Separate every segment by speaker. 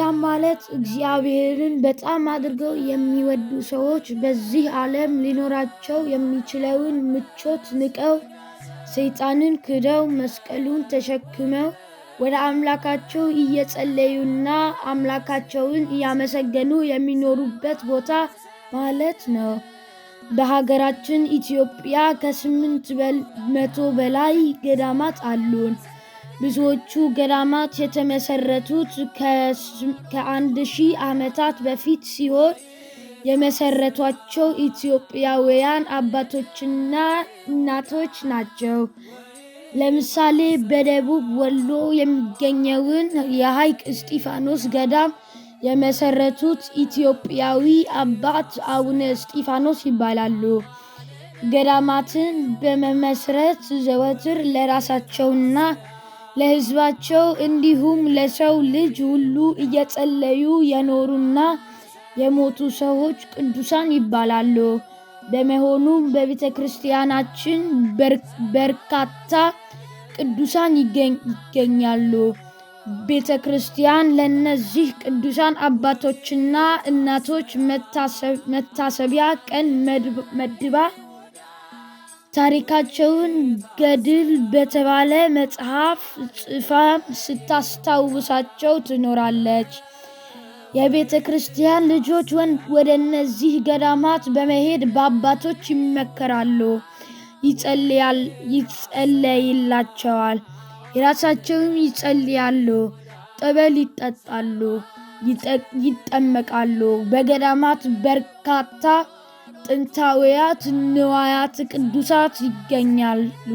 Speaker 1: ገዳም ማለት እግዚአብሔርን በጣም አድርገው የሚወዱ ሰዎች በዚህ ዓለም ሊኖራቸው የሚችለውን ምቾት ንቀው፣ ሰይጣንን ክደው፣ መስቀሉን ተሸክመው ወደ አምላካቸው እየጸለዩና አምላካቸውን እያመሰገኑ የሚኖሩበት ቦታ ማለት ነው። በሀገራችን ኢትዮጵያ ከ800 በላይ ገዳማት አሉን። ብዙዎቹ ገዳማት የተመሰረቱት ከ1000 ዓመታት በፊት ሲሆን የመሰረቷቸው ኢትዮጵያውያን አባቶችና እናቶች ናቸው። ለምሳሌ በደቡብ ወሎ የሚገኘውን የሐይቅ እስጢፋኖስ ገዳም የመሰረቱት ኢትዮጵያዊ አባት አቡነ እስጢፋኖስ ይባላሉ። ገዳማትን በመመስረት ዘወትር ለራሳቸውና ለሕዝባቸው እንዲሁም ለሰው ልጅ ሁሉ እየጸለዩ የኖሩና የሞቱ ሰዎች ቅዱሳን ይባላሉ። በመሆኑም በቤተ ክርስቲያናችን በርካታ ቅዱሳን ይገኛሉ። ቤተ ክርስቲያን ለእነዚህ ቅዱሳን አባቶችና እናቶች መታሰቢያ ቀን መድባ ታሪካቸውን ገድል በተባለ መጽሐፍ ጽፋ ስታስታውሳቸው ትኖራለች። የቤተ ክርስቲያን ልጆች ወደ እነዚህ ገዳማት በመሄድ በአባቶች ይመከራሉ፣ ይጸለይላቸዋል፣ የራሳቸውም ይጸልያሉ፣ ጠበል ይጠጣሉ፣ ይጠመቃሉ። በገዳማት በርካታ ጥንታውያት ንዋያት ቅዱሳት ይገኛሉ።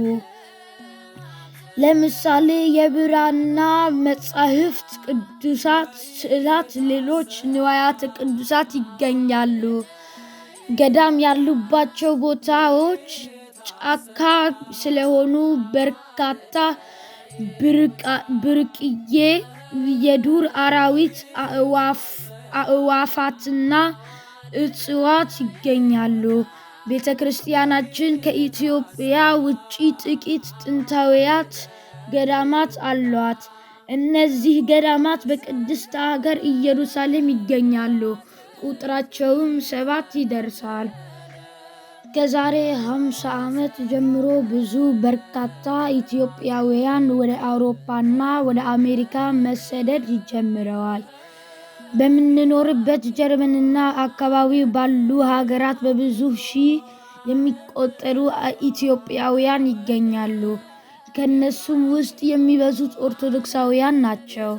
Speaker 1: ለምሳሌ የብራና መጻሕፍት፣ ቅዱሳት ስዕላት፣ ሌሎች ንዋያት ቅዱሳት ይገኛሉ። ገዳም ያሉባቸው ቦታዎች ጫካ ስለሆኑ በርካታ ብርቅዬ የዱር አራዊት፣ አእዋፋትና እጽዋት ይገኛሉ። ቤተ ክርስቲያናችን ከኢትዮጵያ ውጪ ጥቂት ጥንታውያት ገዳማት አሏት። እነዚህ ገዳማት በቅድስት ሀገር ኢየሩሳሌም ይገኛሉ። ቁጥራቸውም 7 ይደርሳል። ከዛሬ 50 ዓመት ጀምሮ ብዙ በርካታ ኢትዮጵያውያን ወደ አውሮፓና ወደ አሜሪካ መሰደድ ጀምረዋል። በምንኖርበት ጀርመንና አካባቢው ባሉ ሀገራት በብዙ ሺህ የሚቆጠሩ ኢትዮጵያውያን ይገኛሉ። ከነሱም ውስጥ የሚበዙት ኦርቶዶክሳውያን ናቸው።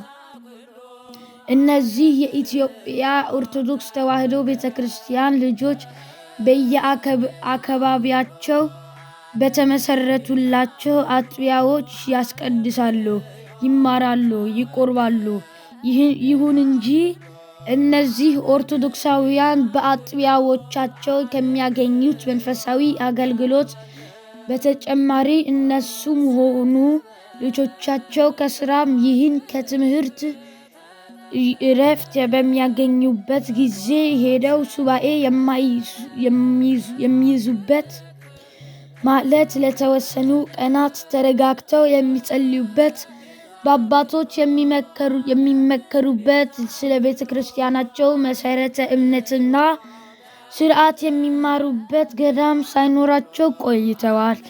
Speaker 1: እነዚህ የኢትዮጵያ ኦርቶዶክስ ተዋሕዶ ቤተክርስቲያን ልጆች በየአካባቢያቸው በተመሰረቱላቸው አጥቢያዎች ያስቀድሳሉ፣ ይማራሉ፣ ይቆርባሉ። ይሁን እንጂ እነዚህ ኦርቶዶክሳውያን በአጥቢያዎቻቸው ከሚያገኙት መንፈሳዊ አገልግሎት በተጨማሪ እነሱም ሆኑ ልጆቻቸው ከስራም ይህን ከትምህርት እረፍት በሚያገኙበት ጊዜ ሄደው ሱባኤ የሚይዙበት፣ ማለት ለተወሰኑ ቀናት ተረጋግተው የሚጸልዩበት፣ በአባቶች የሚመከሩበት፣ ስለ ቤተ ክርስቲያናቸው መሰረተ እምነትና ስርዓት የሚማሩበት ገዳም ሳይኖራቸው ቆይተዋል።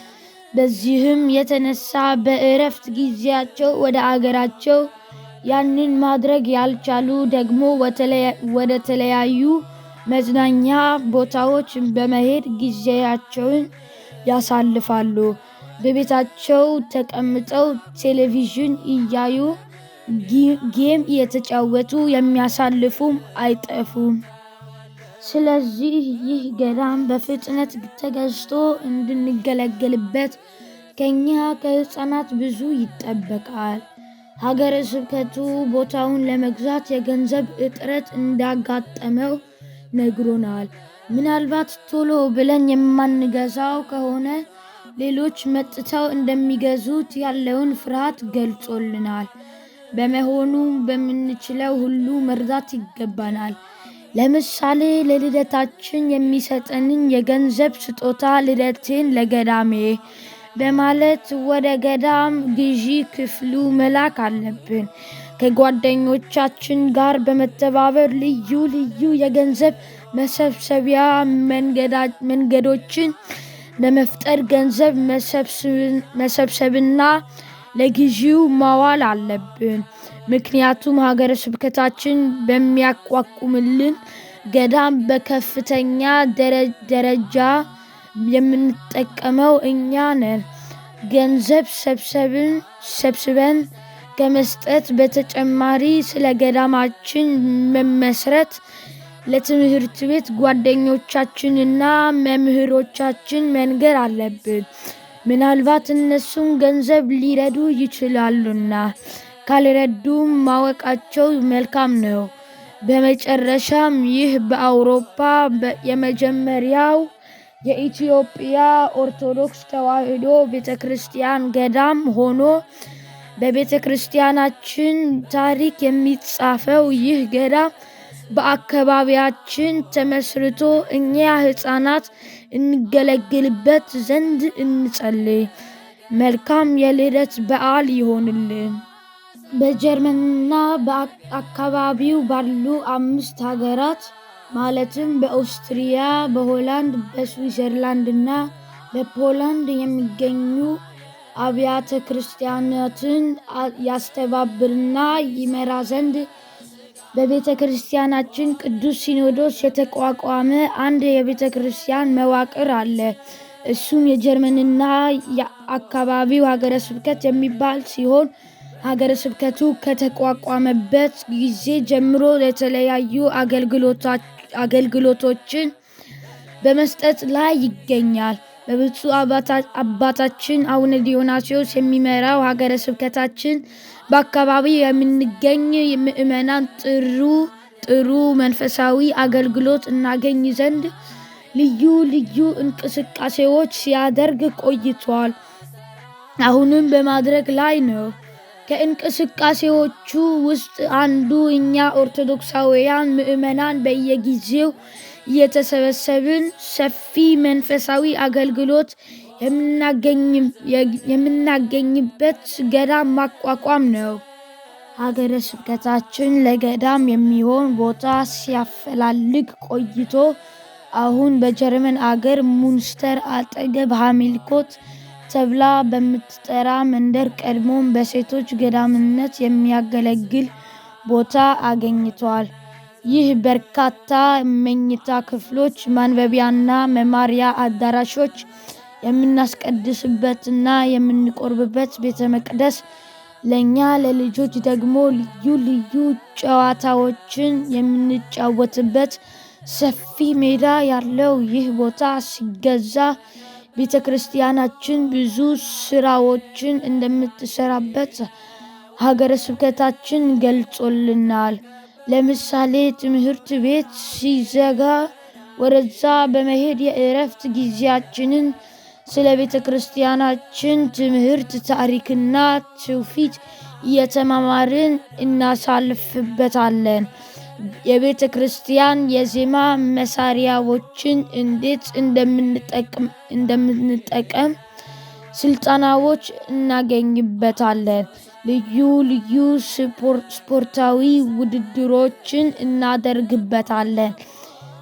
Speaker 1: በዚህም የተነሳ በእረፍት ጊዜያቸው ወደ አገራቸው፣ ያንን ማድረግ ያልቻሉ ደግሞ ወደ ተለያዩ መዝናኛ ቦታዎች በመሄድ ጊዜያቸውን ያሳልፋሉ። በቤታቸው ተቀምጠው ቴሌቪዥን እያዩ፣ game እየተጫወቱ የሚያሳልፉም አይጠፉም። ስለዚህ ይህ ገዳም በፍጥነት ተገዝቶ እንድንገለገልበት ከኛ ከህፃናት ብዙ ይጠበቃል። ሀገረ ስብከቱ ቦታውን ለመግዛት የገንዘብ እጥረት እንዳጋጠመው ነግሮናል። ምናልባት ቶሎ ብለን የማንገዛው ከሆነ ሌሎች መጥተው እንደሚገዙት ያለውን ፍርሃት ገልጾልናል። በመሆኑም በምንችለው ሁሉ መርዳት ይገባናል። ለምሳሌ ለልደታችን የሚሰጠንን የገንዘብ ስጦታ ልደቴን ለገዳሜ በማለት ወደ ገዳም ግዢ ክፍሉ መላክ አለብን። ከጓደኞቻችን ጋር በመተባበር ልዩ ልዩ የገንዘብ መሰብሰቢያ መንገዶችን በመፍጠር ገንዘብ መሰብሰብና ለግዢው ማዋል አለብን። ምክንያቱም ሀገረ ስብከታችን በሚያቋቁምልን ገዳም በከፍተኛ ደረጃ የምንጠቀመው እኛ ነን። ገንዘብ ሰብስበን ከመስጠት በተጨማሪ ስለ ገዳማችን መመስረት ለትምህርት ቤት ጓደኞቻችንና መምህሮቻችን መንገር አለብን። ምናልባት እነሱም ገንዘብ ሊረዱ ይችላሉና፣ ካልረዱም ማወቃቸው መልካም ነው። በመጨረሻም ይህ በአውሮፓ የመጀመሪያው የኢትዮጵያ ኦርቶዶክስ ተዋሕዶ ቤተክርስቲያን ገዳም ሆኖ በቤተክርስቲያናችን ታሪክ የሚጻፈው ይህ ገዳም በአካባቢያችን ተመስርቶ እኛ ሕፃናት እንገለግልበት ዘንድ እንጸልይ። መልካም የልደት በዓል ይሆንልን። በጀርመንና በአካባቢው ባሉ 5 ሀገራት ማለትም በኦስትሪያ፣ በሆላንድ፣ በስዊዘርላንድና በፖላንድ የሚገኙ አብያተ ክርስቲያናትን ያስተባብርና ይመራ ዘንድ በቤተ ክርስቲያናችን ቅዱስ ሲኖዶስ የተቋቋመ አንድ የቤተ ክርስቲያን መዋቅር አለ። እሱም የጀርመንና የአካባቢው ሀገረ ስብከት የሚባል ሲሆን፣ ሀገረ ስብከቱ ከተቋቋመበት ጊዜ ጀምሮ የተለያዩ አገልግሎቶችን በመስጠት ላይ ይገኛል። በብፁዕ አባታችን አቡነ ዲዮናስዮስ የሚመራው ሀገረ ስብከታችን በአካባቢው የምንገኝ ምዕመናን ጥሩ ጥሩ መንፈሳዊ አገልግሎት እናገኝ ዘንድ ልዩ ልዩ እንቅስቃሴዎች ሲያደርግ ቆይቷል። አሁንም በማድረግ ላይ ነው። ከእንቅስቃሴዎቹ ውስጥ አንዱ እኛ ኦርቶዶክሳውያን ምዕመናን በየጊዜው እየተሰበሰብን ሰፊ መንፈሳዊ አገልግሎት የምናገኝበት ገዳም ማቋቋም ነው። ሀገረ ስብከታችን ለገዳም የሚሆን ቦታ ሲያፈላልግ ቆይቶ አሁን በጀርመን አገር ሙንስተር አጠገብ ሃሚልኮት ተብላ በምትጠራ መንደር ቀድሞም በሴቶች ገዳምነት የሚያገለግል ቦታ አግኝቷል። ይህ በርካታ መኝታ ክፍሎች፣ ማንበቢያና መማሪያ አዳራሾች፣ የምናስቀድስበትና የምንቆርብበት ቤተ መቅደስ፣ ለኛ ለልጆች ደግሞ ልዩ ልዩ ጨዋታዎችን የምንጫወትበት ሰፊ ሜዳ ያለው ይህ ቦታ ሲገዛ ቤተክርስቲያናችን ብዙ ስራዎችን እንደምትሰራበት ሀገረ ስብከታችን ገልጾልናል። ለምሳሌ ትምህርት ቤት ሲዘጋ ወደዛ በመሄድ የእረፍት ጊዜያችንን ስለ ቤተክርስቲያናችን ትምህርት፣ ታሪክና ትውፊት እየተማማርን እናሳልፍበታለን። የቤተክርስቲያን የዜማ መሳሪያዎችን እንዴት እንደምንጠቀም ስልጠናዎች እናገኝበታለን። ልዩ ልዩ ስፖርታዊ ውድድሮችን እናደርግበታለን።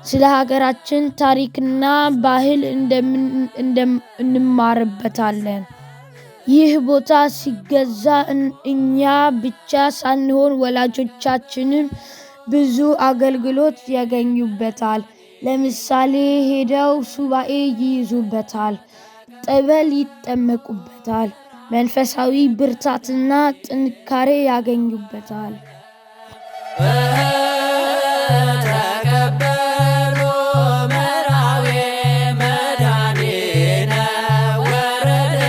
Speaker 1: ስለ ሀገራችን ታሪክና ባህል እንማርበታለን። ይህ ቦታ ሲገዛ እኛ ብቻ ሳንሆን ወላጆቻችንም ብዙ አገልግሎት ያገኙበታል። ለምሳሌ ሄደው ሱባኤ ይይዙበታል፣ ጠበል ይጠመቁበታል፣ መንፈሳዊ ብርታትና ጥንካሬ ያገኙበታል።
Speaker 2: ተቀበሉ መራዌ መድኃኒነ ወረደ፣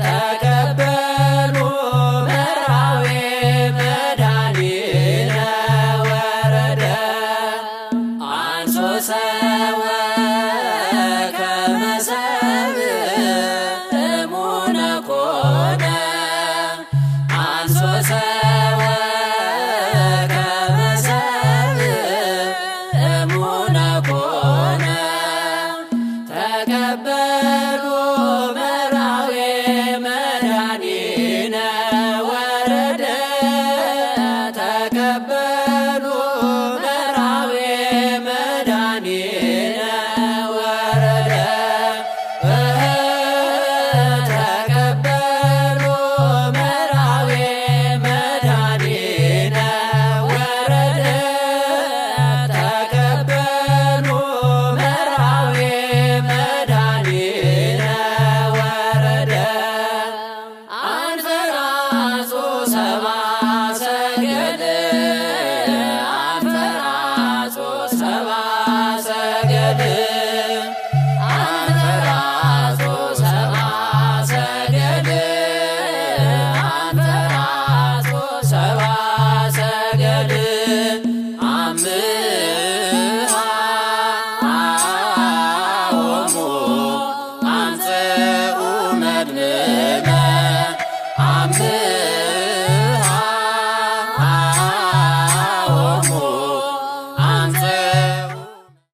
Speaker 2: ተቀበሉ መራዌ መድኃኒነ ወረደ፣ አንሶ ሰወ ከመ ሰብእ እሙነ ኮነ፣ አንሶ ሰወ ከመ ሰብእ እሙነ ኮነ፣ ተቀበሉ መራዌ መድኃኒነ